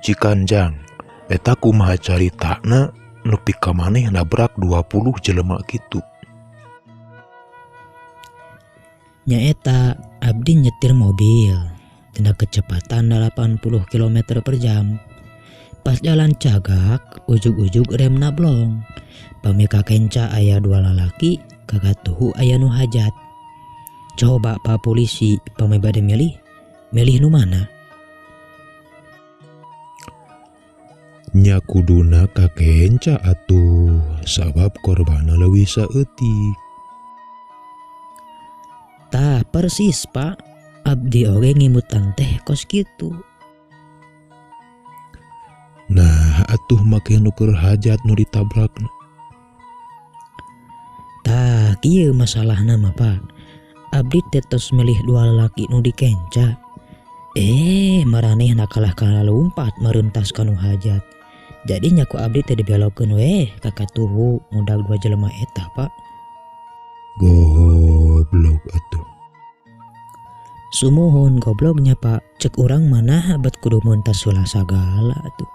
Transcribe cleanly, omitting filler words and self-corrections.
Cikanjang, eta kumaha caritana nepi ka maneh nabrak 20 jelema kitu? Nyaeta abdi nyetir mobil tina kecepatan 80 km per jam. Pas jalan cagak, ujug-ujug remna blong. Pami kakenca aya dua lalaki, kagatuhu aya nu hajat. Coba Pak Polisi, pami bade milih, milih nu mana? Nya kuduna kakenca atuh, sabab korbanna leuwih saeutik. Tah persis Pak, abdi oge ngimutan teh kos kitu. Nah atuh make nu keur hajat nu ditabrakna. Tah kieu masalahna mah Pak. Abdi teh tos milih dua lalaki nu dikenca. Maranehna kalah kalah lumpat merentas ka nu hajat. Jadi nya ku abdi teh dibelokeun weh ka katuhu ngudag dua jelema eta Pak. Goblok atuh. Sumuhun gobloknya Pak, cek urang mana bet kudu mentas heula sagala atuh.